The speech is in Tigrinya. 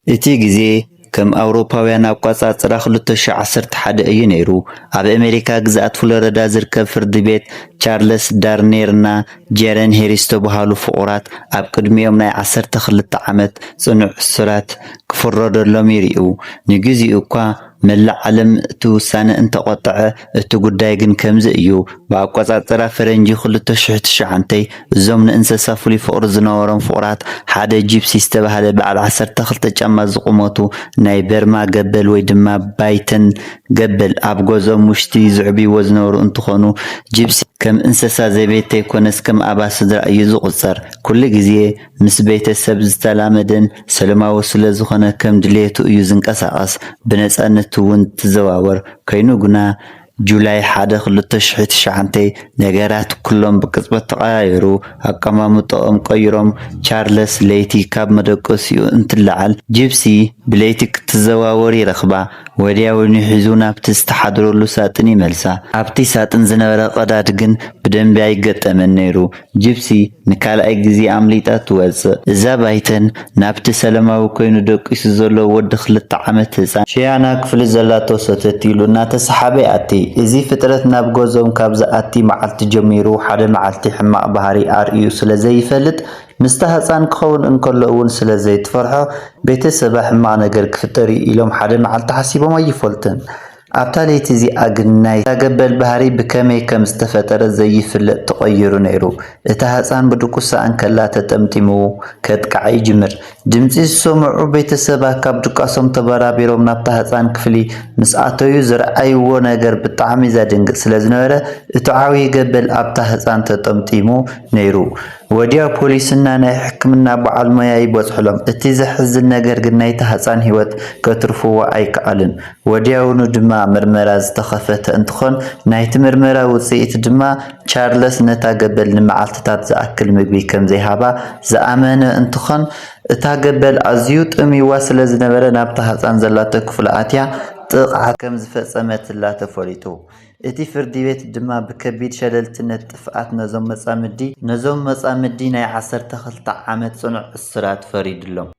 እቲ ግዜ ከም ኣውሮፓውያን ኣቋጻጽራ ክልተ ሺሕ ዓሰርተ ሓደ እዩ ነይሩ። ኣብ ኣሜሪካ ግዝኣት ፍሎረዳ ዝርከብ ፍርዲ ቤት ቻርለስ ዳርኔርና ጀረን ሄሪስ ዝተባህሉ ፍቑራት ኣብ ቅድሚኦም ናይ ዓሰርተ ክልተ ዓመት ጽኑዕ እስራት ክፍረደሎም ይርእዩ። ንግዚኡ እኳ መላእ ዓለም እቲ ውሳነ እንተቖጠዐ፣ እቲ ጉዳይ ግን ከምዚ እዩ። ብኣቆጻጽራ ፈረንጂ ክልተ ሽሕ ትሽዓንተይ እዞም ንእንሰሳ ፍሉይ ፍቕሪ ዝነበሮም ፍቑራት ሓደ ጂፕሲ ዝተባህለ በዓል ዓሰርተ ክልተ ጫማ ዝቑመቱ ናይ በርማ ገበል ወይ ድማ ባይተን ገበል ኣብ ገዝኦም ውሽጢ ዝዕብይዎ ዝነበሩ እንትኾኑ፣ ጂፕሲ ከም እንሰሳ ዘቤት ተይኮነስ ከም ኣባል ስድራ እዩ ዝቑጸር። ኩሉ ግዜ ምስ ቤተሰብ ዝተላመደን ሰለማዊ ስለ ዝኾነ ከም ድሌቱ እዩ ዝንቀሳቐስ፣ ብነጻነት እውን ትዘዋወር። ኮይኑ ግና ጁላይ ሓደ ክልተ ሽሕ ትሽዓንተይ ነገራት ኩሎም ብቅጽበት ተቐያየሩ። ኣቀማምጦኦም ቀይሮም ቻርለስ ለይቲ ካብ መደቀሲኡ እንትለዓል ጂፕሲ ብለይቲ ክትዘዋወር ይረኽባ። ወዲያውኑ ሒዙ ናብቲ ዝተሓድረሉ ሳጥን ይመልሳ። ኣብቲ ሳጥን ዝነበረ ቀዳድ ግን ብደንቢ ኣይገጠመን ነይሩ። ጂፕሲ ንካልኣይ ግዜ ኣምሊጣ ትወጽእ። እዛ ባይተን ናብቲ ሰለማዊ ኮይኑ ደቂሱ ዘሎ ወዲ ክልተ ዓመት ህጻን ሸያና ክፍሊ ዘላቶ ሰተት ኢሉ እናተሰሓበ ይኣቲ። እዚ ፍጥረት ናብ ገዝኦም ካብ ዝኣቲ መዓልቲ ጀሚሩ ሓደ መዓልቲ ሕማቕ ባህሪ ኣርእዩ ስለ ዘይፈልጥ፣ ምስታ ህጻን ክኸውን እንከሎ እውን ስለ ዘይትፈርሖ፣ ቤተሰባ ሕማቕ ነገር ክፍጠር እዩ ኢሎም ሓደ መዓልቲ ሓሲቦም ኣይፈልጡን። ኣብታ ለይቲ እዚኣ ግን ናይታ ገበል ባህሪ ብከመይ ከም ዝተፈጠረ ዘይፍለጥ ተቐይሩ ነይሩ። እታ ህጻን ብድቁሳ እንከላ ተጠምጢሙ ከጥቅዓ ይጅምር። ድምጺ ዝሰምዑ ቤተሰባ ካብ ድቃሶም ተበራቢሮም ናብታ ህጻን ክፍሊ ምስ ኣተዩ ዝረኣይዎ ነገር ብጣዕሚ ዘደንግጽ ስለ ዝነበረ እቲ ዓብዪ ገበል ኣብታ ህጻን ተጠምጢሙ ነይሩ። ወዲያው ፖሊስና ናይ ሕክምና በዓል ሞያ ይበጽሕሎም። እቲ ዘሕዝን ነገር ግን ናይታ ህጻን ህይወት ከትርፍዎ ኣይከኣልን። ወዲያውኑ ድማ ምርመራ ዝተኸፈተ እንትኾን ናይቲ ምርመራ ውጽኢት ድማ ቻርለስ ነታ ገበል ንመዓልትታት ዝኣክል ምግቢ ከም ዘይሃባ ዝኣመነ እንትኾን እታ ገበል ኣዝዩ ጥምይዋ ስለ ዝነበረ ናብታ ህጻን ዘላቶ ክፍሊ ኣትያ ጥቕዓት ከም ዝፈጸመትላ ተፈሊጡ። እቲ ፍርዲ ቤት ድማ ብከቢድ ሸለልትነት ጥፍኣት ነዞም መጻምዲ ነዞም መጻምዲ ናይ ዓሰርተ ክልተ ዓመት ጽኑዕ እስራት ፈሪድሎም።